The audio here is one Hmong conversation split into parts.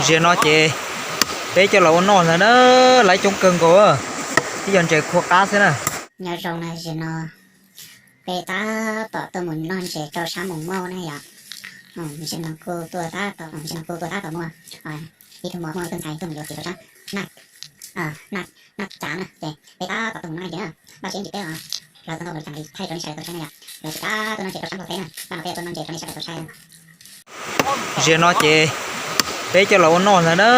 Ziag no ces peb coj los ua noj ntag na, lawv coob kawg nkaus, tib co ntses khua qab xwb na. Nyob zoo na, ziag no peb tab tom tuaj mus noj ntses rau sab Moos Mauj na yom. Ziag no kuj tuaj tab tom, ziag no kuj tuaj tab tom muaj ib tug muam muaj ib tug ntxhais tuaj mus yuav txiv rau sab Naj, Naj Cav na, ces peb tab tom tuaj mus noj ntses na, npaj siab ntsis teb os, los tau ntau los cas li thaij rau nej sawv daws tau saib na yom. Los tsis tab tuaj noj ntses rau nej sawv daws tau saib na, npaj no peb tuaj noj ntses rau nej sawv daws tau saib. Ziag no ces peb coj los ua noj ntag na,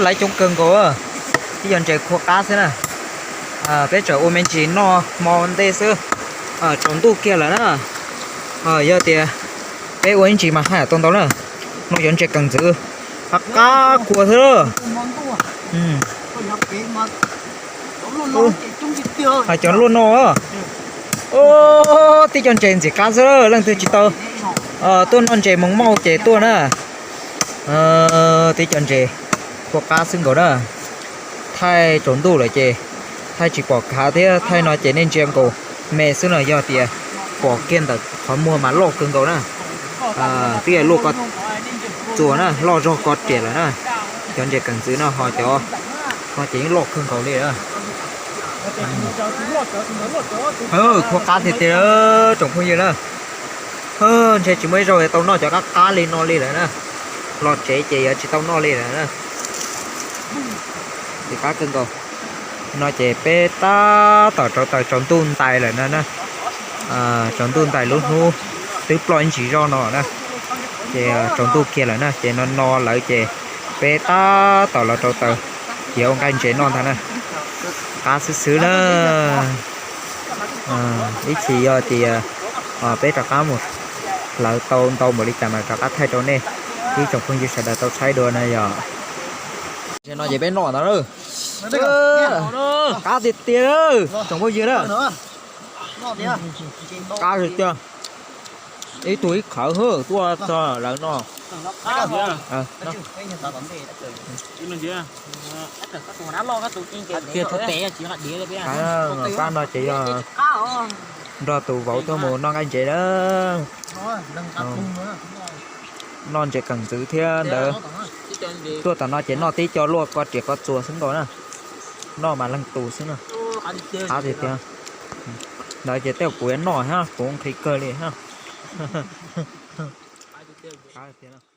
lawv coob kawg nkaus, tib co ntses khua qab xwb na. Peb tseem ua me ntsis noj hmo ntej xwb, tsaus ntuj kiag lawm na. Yog tias peb ua ib ntsis mas haj yam tau ntau na. No cov ntses kees ntxwv, qab qab khua xwb. Cov luaj no, tib co ntses ntxim qab xwb, leej twg tsis tau tuaj noj ntses Moos Mauj ces tuaj na. Tib co ntses khua qab xwb nkaus na. Thaij tsaus ntuj lawm ces thaij tsis pom kav thiab, thaij no ces nej ntsia nkaus me xwb no, yog tias pom kiag ntawm qhov muag mas loj kawg nkaus na. Twb yog luaj ko txuas na, loj zog ko riam lawm na. Cov ntses kees ntxwv no ho cov no ces yeej loj kawg nkaus li. Khua qab tiag tiag tsoom phooj ywg na. Ntshe tsis muaj ib zaug tau noj cov qab qab li no li lawm na. Los tsev ces yuav tsis tau noj li lawm na. Ces qab kawg nkaus. No ces peb tab tom rauv taws tsaus ntuj ntais lawm no na. Tsaus ntuj ntais lub hnub twb ploj ib ntsis zog no na. Ces tsaus ntuj kiag lawm na, ces no no lawm ces peb tab tom los rauv taws, ces ua nqaij ntses noj ntag na. Qab xwb xwb na. Ib chim yog tias peb rov qab mus hlawv tau ntau npaum li cas mas rov qab thaij rau nej ib tsoom phooj ywg sawv daws tau saib dua na yog. No ces peb noj ntag na. Qab tiag tiag tsoom phooj ywg na. Qab tiag tiag. Ib tug ib qhawv hwb tuaj txog lawv no. Qab no ces yog nrog tus vauv tuaj mus noj nqaij ntses na. Noj ntses kees ntxwv thiab ntawd. Tuaj tom no ces noj tib co luaj ko riam ko txuas xwb nkaus na. Noj mas leej tus xwb na. Qab tiag tiag. Ntawd ces tej zaum kuv yuav noj thiab, kuv nqhis kawg li thiab. Qab tiag tiag.